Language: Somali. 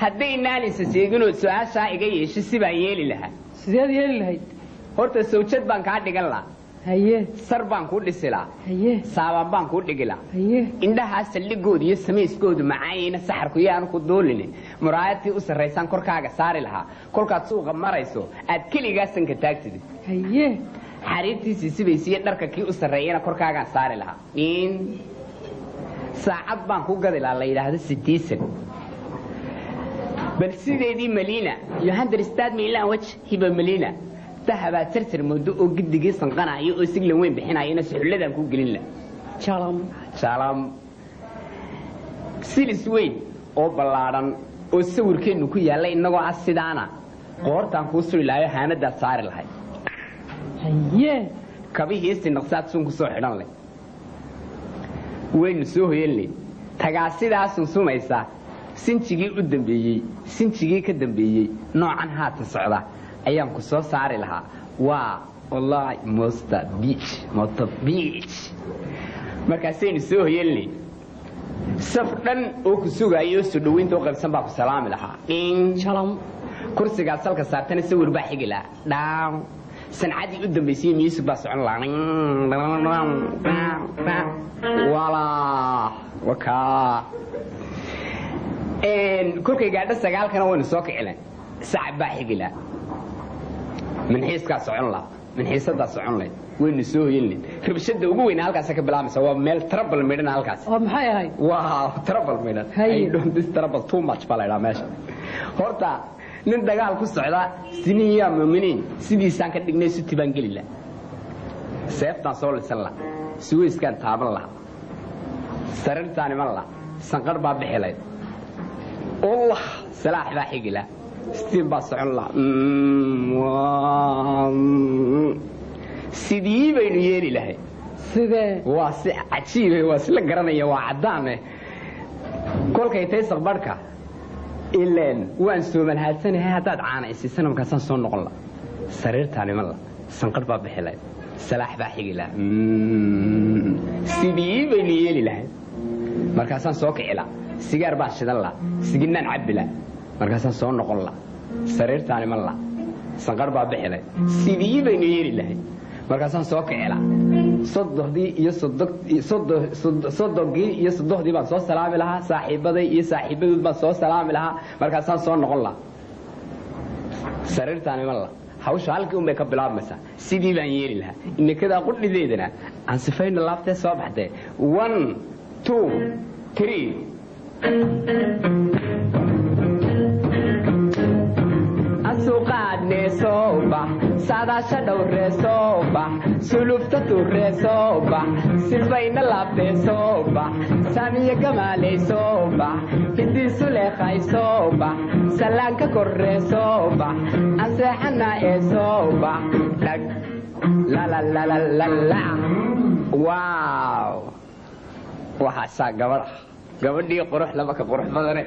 Haddaynaan isa sheeginoo su-aashaa iga yeesho, sibaan yeeli lahaa. Sideed yeeli lahayd? Horta sawjad baan kaa dhigan lahaa. Haye. Sar baan kuu dhisi lahaa. Haye. Saabaan baan kuu dhigi lahaa. Haye. Indhahaa saldhigooda iyo samayskoodu macaayina, saxarku yaanu ku duulinin, muraayadtii u sarraysaan korkaaga saari lahaa. Kolkaad suuqa marayso aad keligaa sanka taagtidid. Haye. Xariirtii siisibaysiiyo dharka kii u sarreeyana korkaagaan saari lahaa. In saacad baan ku gadi lahaa la yidhaahdo Citizen, bal sideedii Malina you understand me language, hiba Malina dahabaad sartar moodo oo gidigii sanqanayo oo siglan weyn bixinayana suxulladaan ku gelin lahaa. Jalam. Jalam. Silis weyn oo ballaadhan oo sawirkeennu ku yaalla innagoo ah sidaana qoortaan kuu suri lahayo, haamadaad saari lahayd. Haye. Kabihii sinaqsaad suun ku soo xidhan leh, waynu soo hoyanley. Tagaa sidaa sunsumaysa, sinjigii u dambeeyey, sinjigii ka dambeeyey, noocan haatan socda ayaan ku soo saari lahaa. Waa wallahi mosta beach, mosta beach. Markaasaynu soo hoyanley, saf dhan oo ku sugaayo oo soo dhaweynta u qaybsan baa ku salaami lahaa. Jalam. Kursigaas salka saartana sawir baa xigi lahaa. Dhaaw, sancadii u dambaysay music baa socon lahaa. Walaa wakaa kolkay gaadho 9-kana waynu soo kicilen, sacab baa xigi lahaa, minxiiskaa socon lahaa, minxiisadaa socon lahayd, waynu soo hoyan lahayd. Rabshada ugu weyna halkaasa ka bilaabaysa. Waa meel trouble midhan halkaas. Oo maxay ahayd? Wow, trouble midhan. Haye. I don't this trouble too much baa la idhaha meesha. Horta nin dagaal ku socda sinihiyaa muuminiin sidiisaan ka dhignay, suti baan geli laha, seeftaan soo lisan laha, suweyskaan taaban laha, sariirtaan iman laha, sanqar baa bixi lahayd, Allah, salaax baa xigi laha, stiin baa socon laha. Sidii baynu yeeli lahay? Sidee? Waa si cajiibe, waa si la garanaya, waa caddaane. Kolkay tay saqbarhka ileen waan soomalhaadsanahay, haddaad caana isiisana markaasaan soo noqon la, sariirtaan iman la, sanqadh baa bixi lahayd, salaax baa xigi laha. Sidii baynu yeeli lahay? Markaasaan soo kici la, sigaar baan shidan la, siginaan cabbi la, markaasaan soo noqon la, sariirtaan iman la, sanqadh baa bixi lahayd. Sidii baynu yeeli lahay? Markaasaan soo kici la, sodohdii iyo sodogii iyo sodohdii baan soo salaami lahaa, saaxiibaday iyo saaxiibadood baan soo salaami lahaa, markaasaan soo noqon lahaa, sariirtaan iman laha. Hawsha halkii un bay ka bilaabmaysaa. Sidii baan yeeli lahaa? Inakadaa qudhideedana aan sifayna laaftee soo baxdee. One, two, three. Asuqaadnee soo bax, saadaasha dhowree soo bax, sulufta turree soo bax, silfayna laabtee soo bax, saamiye gamaaley soo bax, hidiisu leekhay soo bax, sallaanka korree soo bax, anseexana ee soo bax, dhag lalalalalala. Waaw, waxaasaa gabadh ah, gabadhii qurux laba ka qurux badane.